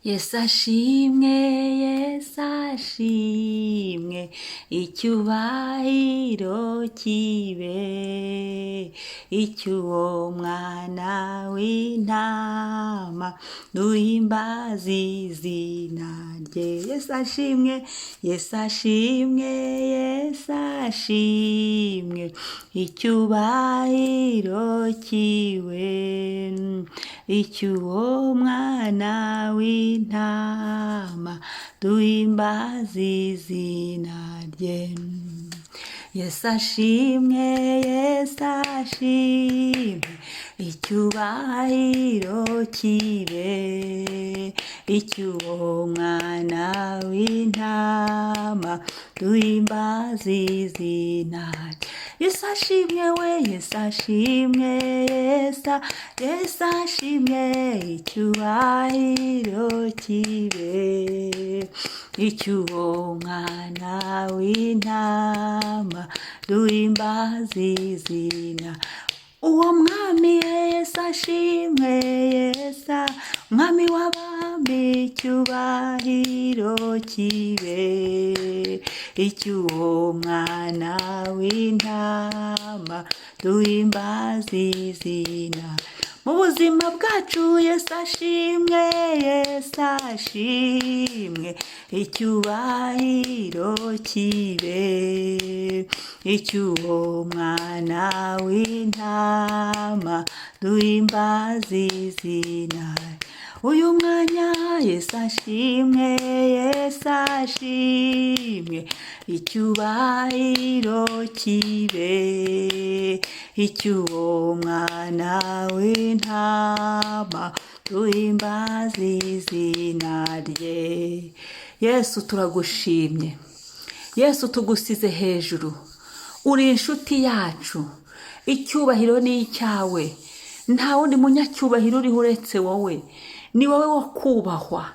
Yesu ashimwe, Yesu ashimwe, icyubahiro kibe icy'uwo mwana w'intama, duhimbaze izina rye. Yesu ashimwe, Yesu ashimwe, Yesu ashimwe, icyubahiro kiwe icy'uwo mwana w'intama, duhimbaze izina rye. Yesu ashimwe, Yesu ashimwe, icyubahiro kibe icy'uwo mwana w'intama, duhimbaze izina rye. Yesu ashimwe we, Yesu ashimwe, Yesu ashimwe, icyubahiro kibe icy'uwo mwana w'intama, duhimbaze izina. Uwo mwami Yesu ashimwe, Yesu mwami w'abami, icyubahiro kibe icy'uwo mwana w'intama, duhimbaze izina. Mu buzima bwacu Yesu ashimwe, Yesu ashimwe, icyubahiro kibe icy'uwo mwana w'intama, duhimbaze izina. Uyu mwanya Yesu ashimwe, Yesu ashimwe, icyubahiro kibe icy'uwo mwana w'intama, duhimbaze izina rye. Yesu turagushimye, Yesu tugusize hejuru, uri inshuti yacu, icyubahiro ni icyawe, nta wundi munyacyubahiro uriho uretse wowe. Ni wowe wo kubahwa,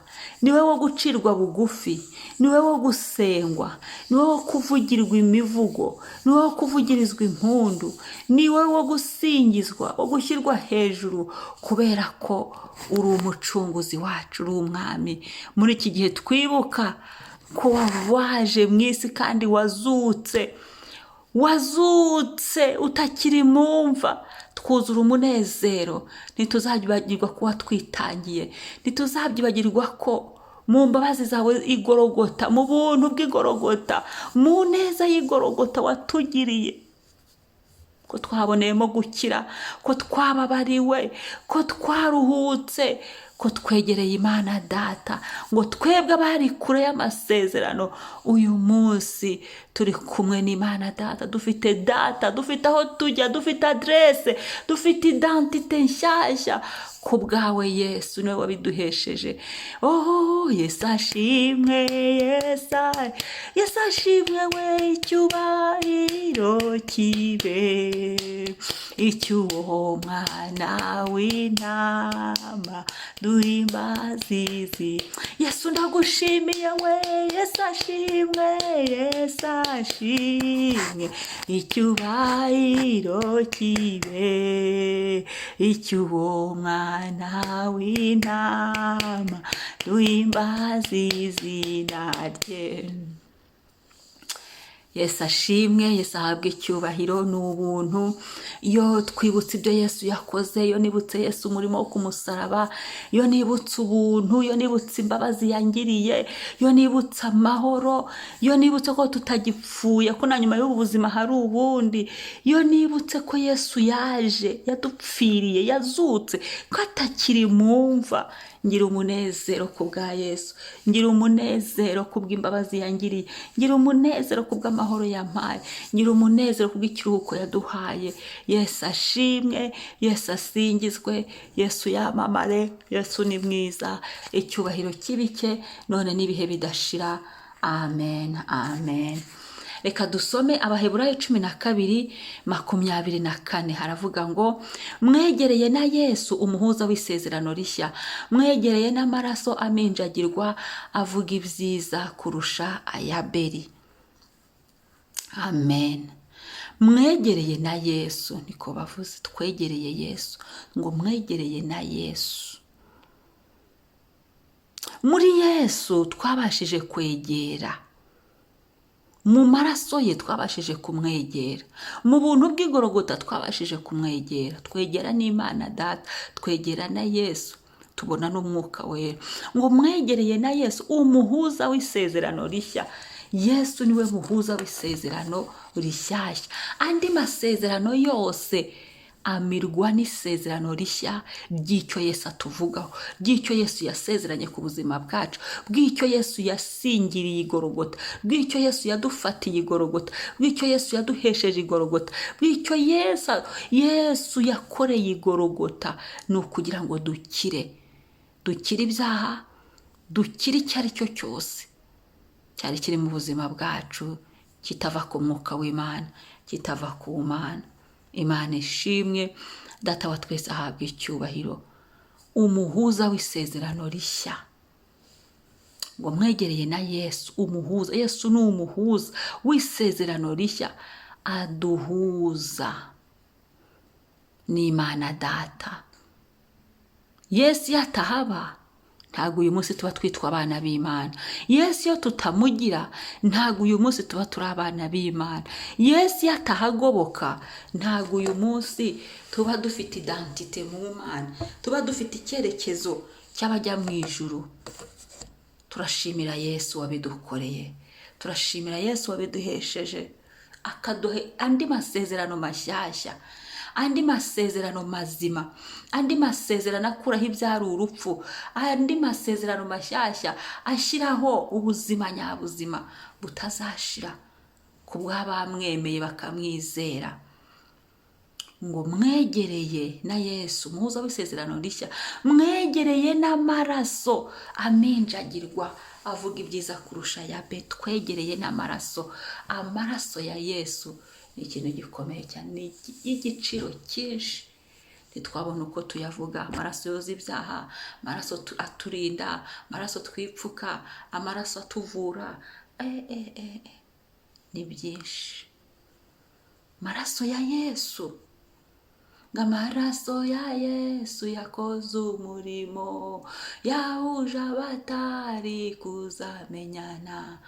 ni wowe wo gucirwa bugufi, ni wowe wo gusengwa, ni wowe wo kuvugirwa imivugo, ni wowe wo kuvugirizwa impundu, ni wowe wo gusingizwa, wo gushyirwa hejuru, kubera ko uri umucunguzi wacu, uri umwami. Muri iki gihe twibuka ko waje mu isi kandi wazutse, wazutse utakiri mu mva, twuzura umunezero. Ntituzabyibagirwa kuba twitangiye, ntituzabyibagirwa ko mu mbabazi zawe igorogota, mu buntu bw'igorogota, mu neza y'igorogota watugiriye, ko twaboneyemo gukira, ko twababariwe, ko twaruhutse, ko twegereye Imana Data, ngo twebwe abari kure y'amasezerano uyu munsi turi kumwe n'Imana Data, dufite Data, dufite aho tujya, dufite aderese, dufite identité nshyashya ku bwawe Yesu, niwe wabiduhesheje. Oh, Yesu ashimwe, Yesu ashimwe we, icyubahiro kibe icy'uwo mwana w'intama, duhimbaze izi. Yesu ndagushimiye we, Yesu ashimwe, Yesu ashimwe, icyubahiro kibe icy'uwo mwana w'intama, duhimbaze izina rye. Yesu ashimwe, Yesu ahabwe icyubahiro. Ni ubuntu iyo twibutse ibyo Yesu yakoze, iyo nibutse Yesu umurimo wo ku musaraba, iyo nibutse ubuntu, iyo nibutse imbabazi yangiriye, iyo nibutse amahoro, iyo nibutse ko tutagipfuye, ko na nyuma y'ubu buzima hari ubundi, iyo nibutse ko Yesu yaje, yadupfiriye, yazutse, ko atakiri mu mva, ngira umunezero ku bwa Yesu, ngira umunezero ku bw'imbabazi yangiriye, ngira umunezero ku bw'amahoro yampaye, ngira umunezero ku bw'ikiruhuko yaduhaye. Yesu ashimwe, Yesu asingizwe, Yesu yamamare, Yesu ni mwiza, icyubahiro kibike none n'ibihe bidashira. Amen, amen. Reka dusome Abaheburayo 12:24. Haravuga ngo mwegereye na Yesu umuhuza w'isezerano rishya, mwegereye n'amaraso aminjagirwa avuga ibyiza kurusha ayaberi. Amen. Mwegereye na Yesu, niko bavuze, twegereye Yesu, ngo mwegereye na Yesu. Muri Yesu twabashije kwegera, mu maraso ye twabashije kumwegera, mu buntu bw'igorogota twabashije kumwegera, twegera n'Imana Data, twegera na Yesu, tubona n'Umwuka Wera. Ngo mwegereye na Yesu umuhuza w'isezerano rishya. Yesu niwe muhuza w'isezerano rishyashya. Andi masezerano yose amirwa n'isezerano rishya ry'icyo Yesu atuvugaho, ry'icyo Yesu yasezeranye ku buzima bwacu, bw'icyo Yesu yasingiriye igorogota, bw'icyo Yesu yadufatiye igorogota, bw'icyo Yesu yaduhesheje igorogota, bw'icyo Yesu yakoreye igorogota. Ni ukugira ngo dukire, dukire ibyaha, dukire icyo ari cyo cyose cyari kiri mu buzima bwacu kitava ku mwuka w'Imana, kitava ku Mana. Imana ishimwe, Data wa twese ahabwa icyubahiro, umuhuza w'isezerano rishya. Ngo mwegereye na Yesu umuhuza. Yesu ni umuhuza w'isezerano rishya, aduhuza n'Imana Data. Yesu iyo atahaba ntabwo uyu munsi tuba twitwa abana b'Imana. Yesu iyo tutamugira ntabwo uyu munsi tuba turi abana b'Imana. Yesu iyo atahagoboka ntabwo uyu munsi tuba dufite identité mu Mana, tuba dufite icyerekezo cy'abajya mu ijuru. Turashimira Yesu wabidukoreye, turashimira Yesu wabiduhesheje, akaduha andi masezerano mashyashya, andi masezerano mazima, andi masezerano akuraho ibyari urupfu, andi masezerano mashyashya ashyiraho ubuzima nyabuzima butazashira ku bw'abamwemeye bakamwizera. Ngo mwegereye na Yesu umuhuza w'isezerano rishya, mwegereye n'amaraso aminjagirwa avuga ibyiza kurusha ya be. Twegereye n'amaraso, amaraso ya Yesu ni ikintu gikomeye cyane, ni igiciro cyinshi, ntitwabona uko tuyavuga. Amaraso yoza ibyaha, amaraso aturinda, amaraso twipfuka, amaraso atuvura, ni byinshi. Amaraso ya Yesu, ngo amaraso ya Yesu yakoze umurimo, yahuje abatari kuzamenyana.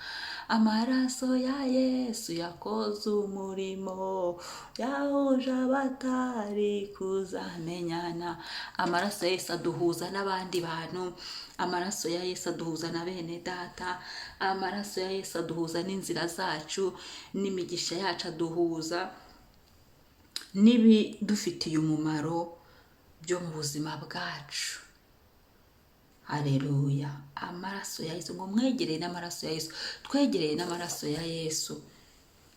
Amaraso ya Yesu yakoze umurimo, yahuje abatari kuzamenyana. Amaraso ya Yesu aduhuza n'abandi bantu, amaraso ya Yesu aduhuza na bene data, amaraso ya Yesu aduhuza n'inzira zacu n'imigisha yacu, aduhuza n'ibidufitiye umumaro byo mu buzima bwacu. Hareruya! Amaraso ya Yesu, ngo mwegereye n'amaraso ya Yesu, twegereye n'amaraso ya Yesu.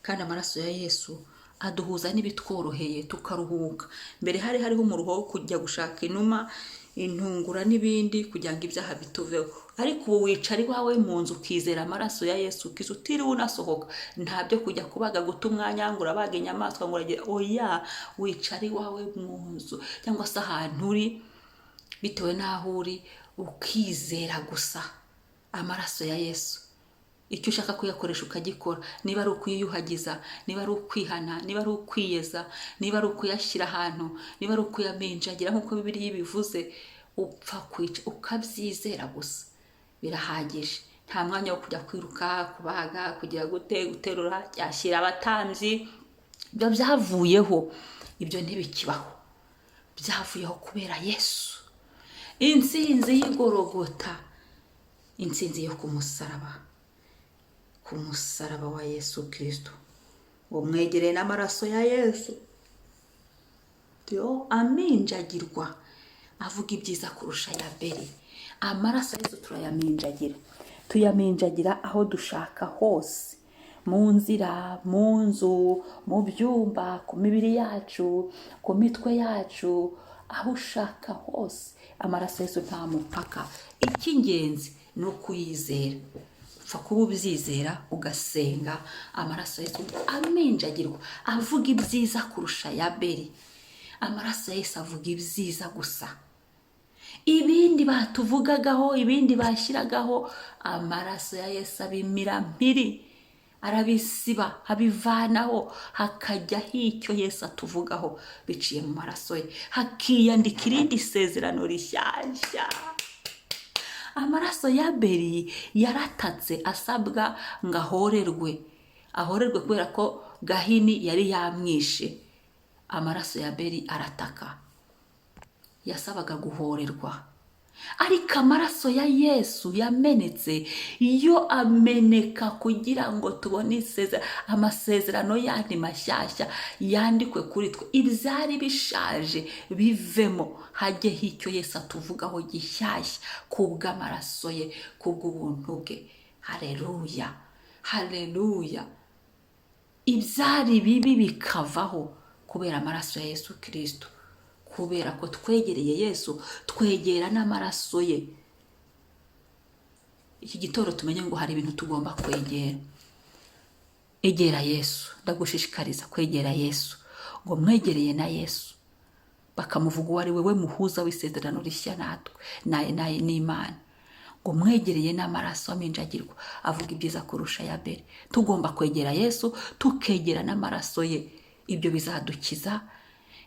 Kandi amaraso ya Yesu aduhuza n'ibitworoheye tukaruhuka. Mbere hari hariho umuruho wo kujya gushaka inuma, intungura n'ibindi kugira ngo ibyaha bituveho, ariko ubu wicara iwawe mu nzu ukizera amaraso ya Yesu, ukiza utiriwe unasohoka. Nta byo kujya kubaga, guta umwanya ngo urabaga inyamaswa, ngo uragira, oya, wicara iwawe mu nzu cyangwa se ahantu uri bitewe n'aho uri, ukizera gusa amaraso ya Yesu. Icyo ushaka kuyakoresha ukagikora, niba ari ukuyiyuhagiza, niba ari ukwihana, niba ari ukwiyeza, niba ari ukuyashyira ahantu, niba ari ukuyaminjagira nk'uko Bibiliya ibivuze, upfa kwica ukabyizera gusa, birahagije. Nta mwanya wo kujya kwiruka, kubaga, kugira gute, guterura, byashyira abatambyi, ibyo byavuyeho, ibyo ntibikibaho, byavuyeho kubera Yesu. Intsinzi y'igorogota, intsinzi yo ku musaraba, ku musaraba wa Yesu Kirisito. Ngo mwegereye n'amaraso ya Yesu yo aminjagirwa avuga ibyiza kurusha ya beri. Amaraso ya Yesu turayaminjagira, tuyaminjagira aho dushaka hose, mu nzira, mu nzu, mu byumba, ku mibiri yacu, ku mitwe yacu, aho ushaka hose. Amaraso ya Yesu nta mupaka. Icy'ingenzi ni ukuyizera, upfa kuba ubyizera ugasenga. Amaraso ya Yesu aminjagirwa avuga ibyiza kurusha ya beri. Amaraso ya Yesu avuga ibyiza gusa. Ibindi batuvugagaho, ibindi bashyiragaho, amaraso ya Yesu abimira mpiri, arabisiba, abivanaho, hakajyaho icyo Yesu atuvugaho biciye mu maraso ye, hakiyandika irindi sezerano rishyashya. Amaraso ya Abeli yaratatse asabwa ngo ahorerwe, ahorerwe kubera ko Gahini yari yamwishe. Amaraso ya Abeli arataka, yasabaga guhorerwa. Ariko amaraso ya Yesu yamenetse yo ameneka kugira ngo tubone amasezerano yandi mashyashya yandikwe kuri twe, ibyari bishaje bivemo, hajyeho icyo Yesu atuvugaho gishyashya kubw'amaraso ye, kubw'ubuntu bwe. Haleluya, haleluya. Ibyari bibi bikavaho kubera amaraso ya Yesu Kirisito, kubera ko twegereye Yesu, twegera n'amaraso ye. Iki gitondo tumenye ngo hari ibintu tugomba kwegera. Egera Yesu, ndagushishikariza kwegera Yesu, ngo mwegereye na Yesu bakamuvuga uwo ari we, we muhuza w'isezerano rishya natwe n'Imana, ngo mwegereye n'amaraso aminjagirwa avuga ibyiza kurusha ya mbere. Tugomba kwegera Yesu, tukegera n'amaraso ye. Ibyo bizadukiza,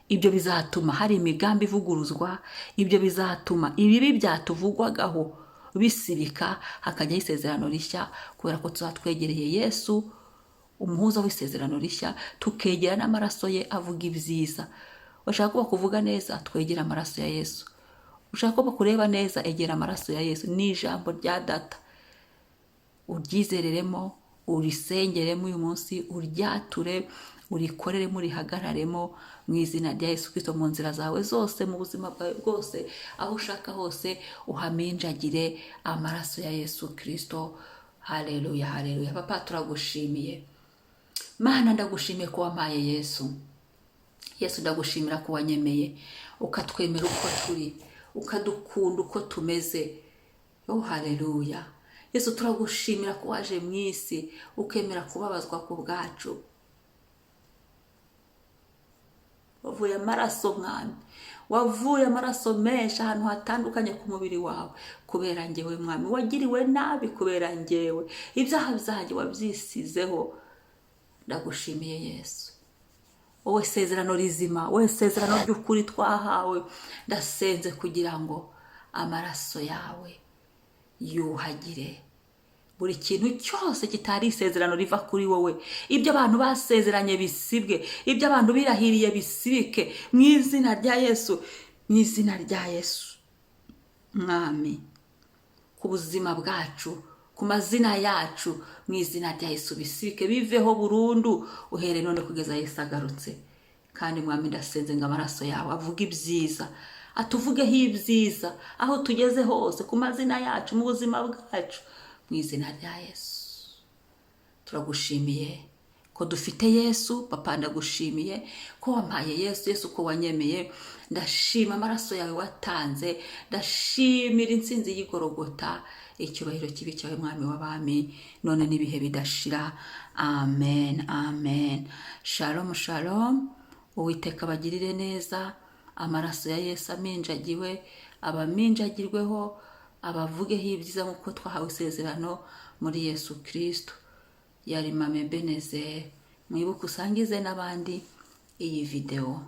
ibyo bizatuma hari imigambi ivuguruzwa, ibyo bizatuma ibibi byatuvugwagaho bisibika, hakajyaho isezerano rishya, kubera ko tuzaba twegereye Yesu umuhuza w'isezerano rishya, tukegera n'amaraso ye avuga ibyiza. Ushaka ko bakuvuga neza, twegera amaraso ya Yesu. Ushaka ko bakureba neza, egera amaraso ya Yesu. Ni ijambo rya Data, uryizereremo, urisengeremo uyu munsi, uryature, urikoreremo, urihagararemo mu izina rya Yesu Kristo, mu nzira zawe zose, mu buzima bwawe bwose, aho ushaka hose uhaminjagire amaraso ya Yesu Kristo. Haleluya, haleluya. Papa, turagushimiye. Mana, ndagushimiye ko wampaye Yesu. Yesu, ndagushimira ko wanyemeye, ukatwemera uko turi, ukadukunda uko tumeze. Oh, haleluya. Yesu, turagushimira ko waje mu isi, ukemera kubabazwa ku bwacu. Wavuye amaraso mwami, wavuye amaraso menshi ahantu hatandukanye ku mubiri wawe kubera njyewe mwami, wagiriwe nabi kubera njyewe, ibyaha byanjye wabyisizeho. Ndagushimiye Yesu, wowe sezerano rizima, wowe sezerano ry'ukuri twahawe. Ndasenze kugira ngo amaraso yawe yuhagire buri kintu cyose kitari isezerano riva kuri wowe. Ibyo abantu basezeranye bisibwe, ibyo abantu birahiriye bisibike mu izina rya Yesu, mu izina rya Yesu mwami, ku buzima bwacu, ku mazina yacu, mu izina rya Yesu bisibike, biveho burundu, uhereye none kugeza Yesu agarutse. Kandi mwami, ndasenze ngo amaraso yawe avuge ibyiza, atuvugeho ibyiza aho tugeze hose, ku mazina yacu, mu buzima bwacu, mu izina rya Yesu. Turagushimiye ko dufite Yesu. Papa, ndagushimiye ko wampaye Yesu. Yesu, ko wanyemeye. Ndashima amaraso yawe watanze, ndashimira intsinzi y'igorogota. Icyubahiro kibi cyawe mwami w'abami, none n'ibihe bidashira. Amen, amen. Shalom, shalom. Uwiteka abagirire neza. Amaraso ya Yesu aminjagiwe abaminjagirweho, abavugeho ibyiza nk'uko twahawe isezerano muri Yesu Kristo. Yari Mame Benezeri. Mwibuke usangize n'abandi iyi videwo.